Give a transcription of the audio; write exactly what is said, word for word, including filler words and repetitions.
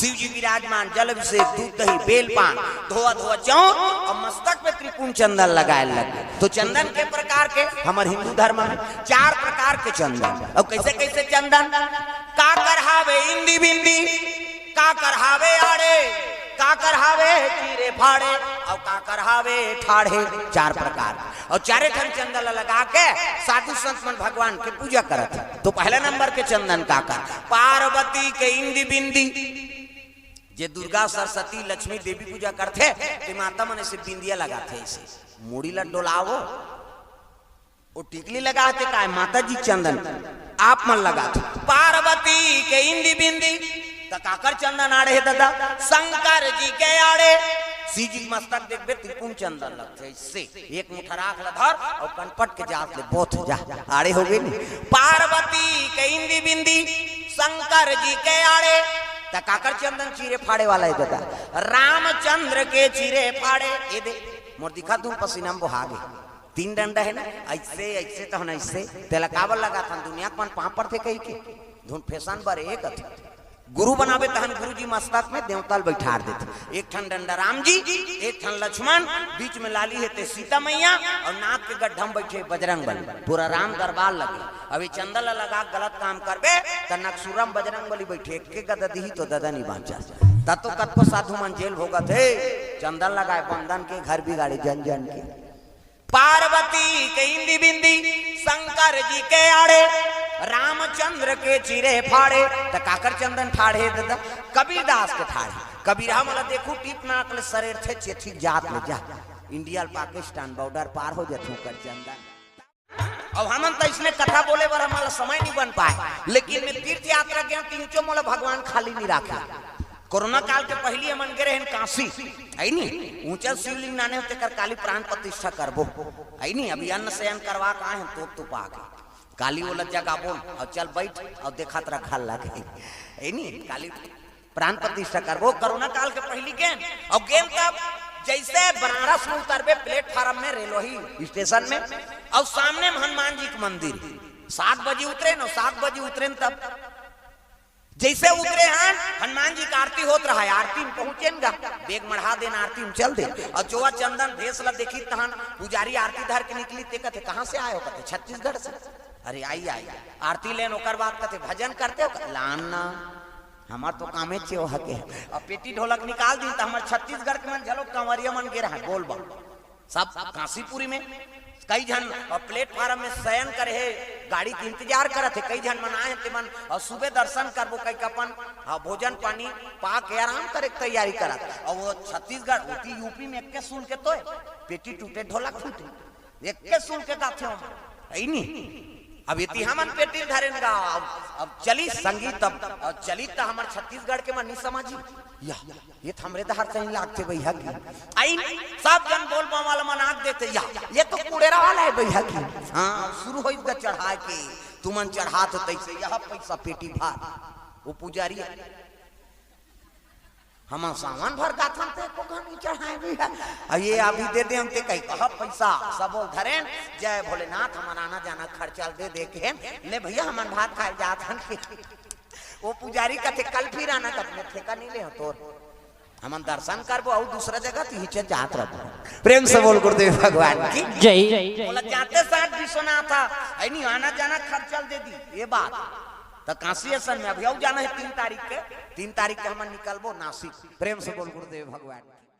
शिव जी विराजमान, जल अभिषेक, दूध दही, बेल पान, धोआ धोआ चाउर अउ मस्तक में त्रिपुंड चंदन लगाए लगे। तो चंदन के प्रकार के हमर हिंदू धर्म में चार प्रकार के चंदन। अउ कैसे कैसे चंदन? काकर हावे इंदी बिंदी, काकर हावे आड़े, काकर हावे चीरे फाड़े, अउ काकर हावे ठाढ़े। चार प्रकार। अउ चारे ठन चंदन ल लगा के साधु संत मन भगवान के पूजा करत हे। तो पहला नंबर के चंदन काकर? पार्वती के इंदी बिंदी। जे दुर्गा, सरस्वती, लक्ष्मी, देवी पूजा करथे, ते माता मन ऐसे बिंदिया लगाथे, ऐसे मुड़ी ला डोलावो, ओ टिकली लगाथे। काय माता जी चंदन आप मन लगाथे। पार्वती के इंदी बिंदी, त काकर चंदन आड़े हे ददा? शंकर जी के आड़े। शिव जी के मस्तक देखबे, त्रिपुंड चंदन लगथे, ऐसे एक मुठा राख ल धर अउ कनपट के जात ले बोथ जा, आड़े हो गे नी। पार्वती के इंदी बिंदी, शंकर जी के आड़े, त काकर चंदन? चीरे फाड़े वाला हे ददा, रामचंद्र के चीरे फाड़े। ए दे, मोर दिखा दूं, पसीना में बोहा गे। तीन डंडा हे ना, ऐसे, ऐसे तो ना, ऐसे। तेला काबर लगाथन? दुनिया के मन पांव परथे कहिके। धुन फैशन बर एक अथे। गुरु बनाबे तहन गुरु जी मस्तक में देवता ल बैठार देथे। एक ठन डंडा राम जी, एक ठन लक्ष्मण, बीच में लाली हे ते सीता मैया, अउ नाक के गड्ढा में बैठे बजरंग बली। पूरा राम दरबार लगे। अब ये चंदन ल लगा के गलत काम करबे, त नकसुरम बजरंग बली बैठे, एक के गदा दिही तो ददा नी बांचस। त तो कतको साधु मन जेल भोगत हे, चंदन लगाए बंदन के, घर बिगाड़े जन जन के। पार्वती के इंदी बिंदी, शंकर जी के आड़े, रामचंद्र के चीरे फाड़े। त काकर चंदन ठाढ़े ददा? कबीरदास के ठाढ़े। कबीरा मोला देखू, टीप नाक ले सरेर थे, चेथी जात ले जा। इंडिया ल पाकिस्तान बॉर्डर पार हो जथे ओकर चंदन। अब हमन त इसने कथा बोले बर हमन ला समय नहीं बन पाए, लेकिन मैं तीर्थ यात्रा गया, तीनों मोला भगवान खाली नहीं राखे। कोरोना काल के पहली हमन गे रहेन काशी, है नी? ऊंचा शिवलिंग नाने होते कर काली प्राण प्रतिष्ठा करबो, है नी? अभी अन्न शयन करवा के आए हैं, तोप तो पा के काली ओला जगाबोन, अउ चल बैठ, अउ देखत रह, घर लगे, है नी? काली प्राण प्रतिष्ठा करबो। कोरोना काल के पहली गेन, अउ गेन तब जैसे बनारस में उतरबे प्लेटफार्म में, रेलोही स्टेशन में, अउ सामने में हनुमान जी के मंदिर। सात बजे उतरेन, अउ सात बजे उतरेन तब जैसे उतरे हन, हनुमान जी के आरती होत रहा, आरती में पहुंचेन गा, बेग मढ़ा देन, आरती में चल देन। अउ जोवा चंदन भेस ला देखी तहन पुजारी आरती धर के निकली, ते कथे, "कहाँ से आए हो?" कथे, "छत्तीसगढ़ से।" "अरे आई, आई।" आरती लेन, ओकर बाद कथे, "भजन करते हो?" कथे, "लान ना, हमर तो कामे चे ओहा के।" अब पेटी ढोलक निकाल दिन, त हमर छत्तीसगढ़ के मन घलो, कंवरिया मन गे रहा, बोल बम। सब काशीपुरी में कई झन प्लेटफार्म में शयन करे हे, गाड़ी के इंतजार करत हे, कई झन मन आए हे, ते मन अउ सुबह दर्शन करबो, कई कपन, हाँ, भोजन पानी पा के आराम करे के तैयारी करत। अउ वो छत्तीसगढ़, ओती यूपी में एक्के सुन के तोय पेटी टूटे, ढोलक फूटे, एक्के सुन के गाथे हो, है नी? अब एती हमन पेटी धरेन गा, अब, अब चली संगीत, अब, अब चली त हमर छत्तीसगढ़ के मन नहीं समझी। या, ये त हमरे डहर सही लागथे भैया की। आई, सब जन बोल बम वाला मन आग देते, या, ये तो कुड़ेरा वाला है भैया की। हाँ, शुरू होई गा चढ़ाए के, तुमन चढ़ात हो तैसे, यह पैसा पेटी भार। वो पुजारी हमन सावन भर गाथन ते एको घनी चढ़ाए भी है। अउ ये अभी दे दे, हम ते कही कहा पैसा, सबो धरेन, जय भोलेनाथ, हमन आना जाना खर्चा दे दे के हेन, ले भैया, हमन भात खाए जात हन। वो पुजारी कथे, "कल फिर आना," कथे, "ठेका नहीं ले हो तोर, हमन दर्शन करबो अउ दूसरा जगह तो हिचे जात रहबो।" प्रेम से बोल गुरुदेव भगवान की जय। बोला, जाते साथ विश्वनाथ है नहीं, आना जाना खर्चा दे दी, ये बात। तो काशी असन में अभी अउ जाना है तीन तारीख के, तीन तारीख के हमन निकलबो नासिक। प्रेम से बोल गुरुदेव भगवान की।